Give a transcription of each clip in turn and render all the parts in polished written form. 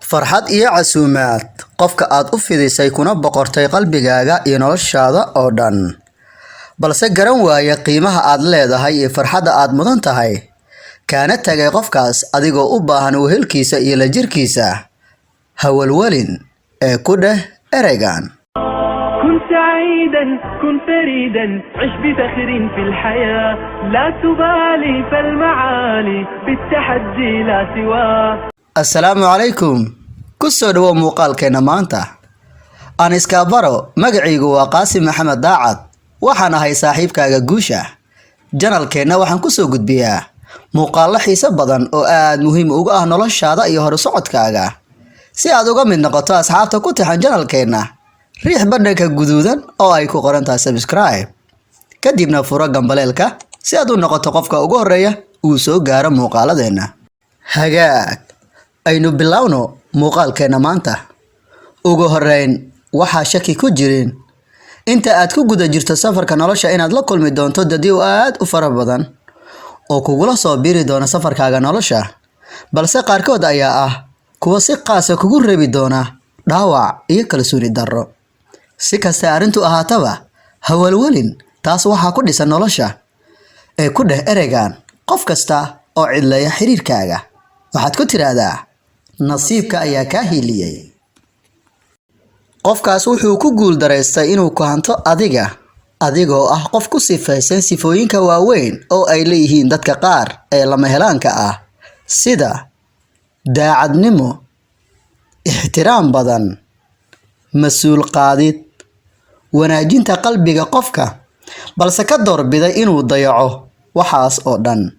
Farxad iyo casuumaad qofka aad u fidisay kuna boqortay qalbigaaga iyo noloshaada oo dhan, balse garan waaya qiimaha aad leedahay iyo farxadda aad mudan tahay, kaana tagay qofkaas adigoo u baahan wehelkiisa iyo la jirkiisa, ha walwalin ee ku dheh ereygan: كن سعيدا، كن فريدا، عش بفخر في الحياة، لا تبالي فالمعالي بالتحدي لا سواه. Assalaamu calaykum. Ku soo dhawow muuqaalkeenna maanta. Aan iskaabaro, magacaygu waa Qaasim Maxamed Daacad. Waxaan ahay saaxiibkaaga guusha. Channelkeenna waxaan kusoo gudbiyaa muuqaallo xiiso badan oo aad muhiim ugu ah noloshaada iyo horusocodkaaga. Si aad uga mid noqoto asxaabta ku taxan channelkeenna, riix badhanka guduudan oo ay ku qoran tahay subscribe, kadibna furo gambaleelka si aad u noqoto qofka ugu horeeya uu soo gaaro muuqaaladeenna. Hagaag, aynu bilowno muuqaalkeenna maanta. Ugu horeyn, waxaa shaki ku jirin inta aad ku guda jirto safarka nolosha inaad la kulmi doonto dadyow aad u fara badan oo kugula soo biiri doona safarkaaga nolosha, balse qaarkood ayaa ah kuwa si qaasa kugu reebi doona dhaawac iyo kalsooni darro. Si kasta arrintu ahaataba, ha walwalin, taas waxaa ku dhisan nolosha. Ee ku dheh ereygan qof kasta oo cidleeya xiriirkaaga. Waxaad ku tiraahdaa: "Nasiibka ayaa kaa hiiliyey." Qofkaas wuxuu ku guul daraystay inuu ku hanto adiga, adigoo ah qof ku sifaysan sifooyinka waaweyn oo ay leeyihiin dadka qaar ee lama helaanka ah, sida daacadnimo, ixtiraam badan, mas'uul qaadid, wanaajinta qalbiga qofka, balse ka doorbiday inuu dayaco waxaas oo dhan.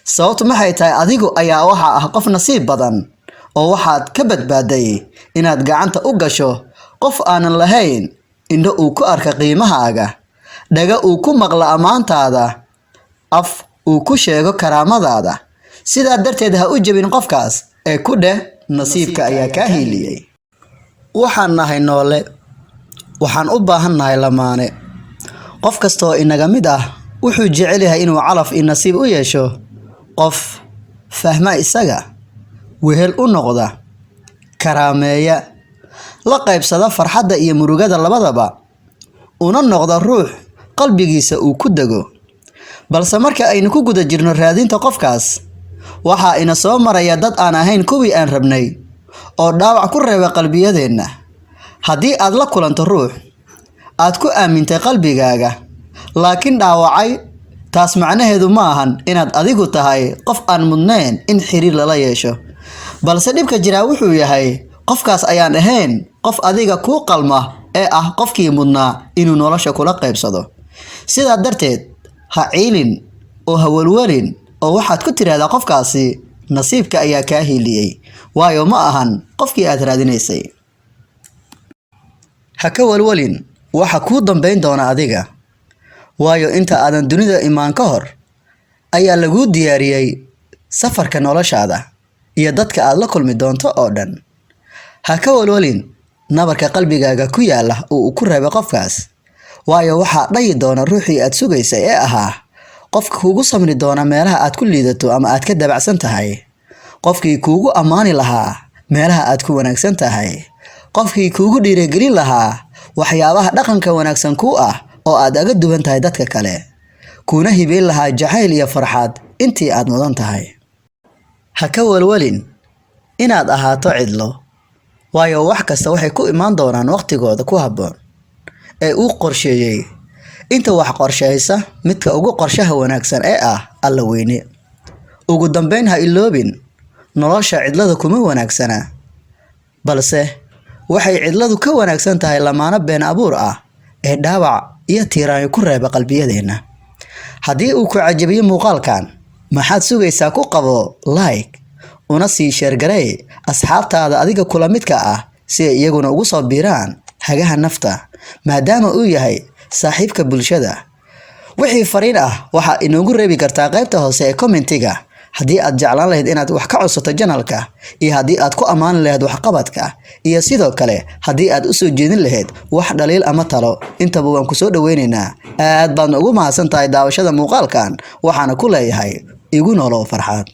Sababtu maxay tahay? Adigu ayaa waxa ah qof nasiib badan oo waxaad ka badbaaday inaad gacanta u gasho qof aanan lahayn indho uu ku arka qiimahaaga, dhaga uu ku maqla ammaantaada, af uu ku sheego karaamadaada. Sidaa darteed, ha u jebin qofkaas ee ku dheh: "Nasiibka ayaa kaa hiiliyey." Waxaan nahay noole, waxaan u baahan nahay lamaane. Qof kasta oo inaga mid ah wuxuu jecel yahay inuu calaf iyo nasiib u yeesho qof fahma isaga, wehel u noqda, karaameeya, la qaybsada farxadda iyo murugada labadaba, una noqda ruux qalbigiisa uu ku dego. Balse marka aynu ku guda jirno raadinta qofkaas, waxaa ina soo maraya dad aan ahayn kuwii aan rabnay oo dhaawac ku reeba qalbiyadeenna. Haddii aad la kulanto ruux aad ku aamintay qalbigaaga laakiin dhaawacay, taas macnaheedu ma ahan inaad adigu tahay qof aan mudnayn in xiriir lala yeesho, balse dhibka jiraa wuxuu yahay qofkaas ayaan ahayn qof adiga kuu qalma ee ah qofkii mudnaa inuu nolosha kula qaybsado. Sidaa darteed, ha ciilin oo ha walwalin oo waxaad ku tiraahdaa qofkaasi: "Nasiibka ayaa kaa hiiliyey," waayo ma ahan qofkii aad raadinaysay. Ha ka walwalin waxa kuu dambayn doona adiga, waayo inta aadan dunida imaan ka hor ayaa laguu diyaariyey safarka noloshaada iyo dadka aad la kulmi doonto oo dhan. Ha ka walwalin nabarka qalbigaaga ku yaala oo uu ku reebay qofkaas, waayo waxaa dhayi doona ruuxii aad sugaysay ee ahaa qofka kuugu samri doona meelaha aad ku liidato ama aad ka dabacsan tahay, qofkii kuugu ammaani lahaa meelaha aad ku wanaagsan tahay, qofkii kuugu dhiirigelin lahaa waxyaabaha dhaqanka wanaagsan kuu ah oo aad aga duwan tahay dadka kale, kuuna hibeyn lahaa jacayl iyo farxad intii aad mudan tahay. Ha ka walwalin inaad ahaato cidlo, waayo wax kasta waxay ku imaan doonaan waqtigooda ku habboon ee uu qorsheeyey inta wax qorsheysa midka ugu qorshaha wanaagsan ee ah Alla weyne. Ugu dambeyn, ha iloobin, nolosha cidlada kuma wanaagsana, balse waxay cidladu ka wanaagsan tahay lamaano been abuur ah ee dhaawac iyo tiiraanyo ku reeba qalbiyadeenna. Haddii uu ku cajabiyo muuqaalkan, maxaad sugaysaa? Ku qabo like, una sii share garey asxaabtaada adiga kula midka ah si ay iyaguna ugu soo biiraan Hagaha Nafta, maadaama uu yahay saaxiibka bulshada. Wixii fariin ah waxaa inoogu reebi kartaa qaybta hoose ee commentiga. Haddii aad jeclaan lahayd inaad wax ka codsato channelka, iyo haddii aad ku ammaani lahayd waxqabadka, iyo sidoo kale haddii aad usoo jeedin lahayd wax dhaliil ama talo, intaba waan kusoo dhaweyneynaa. Aad baadna ugu mahadsan tahay daawashada muuqaalkan. Waxaana ku leeyahay, igu nolow farxad.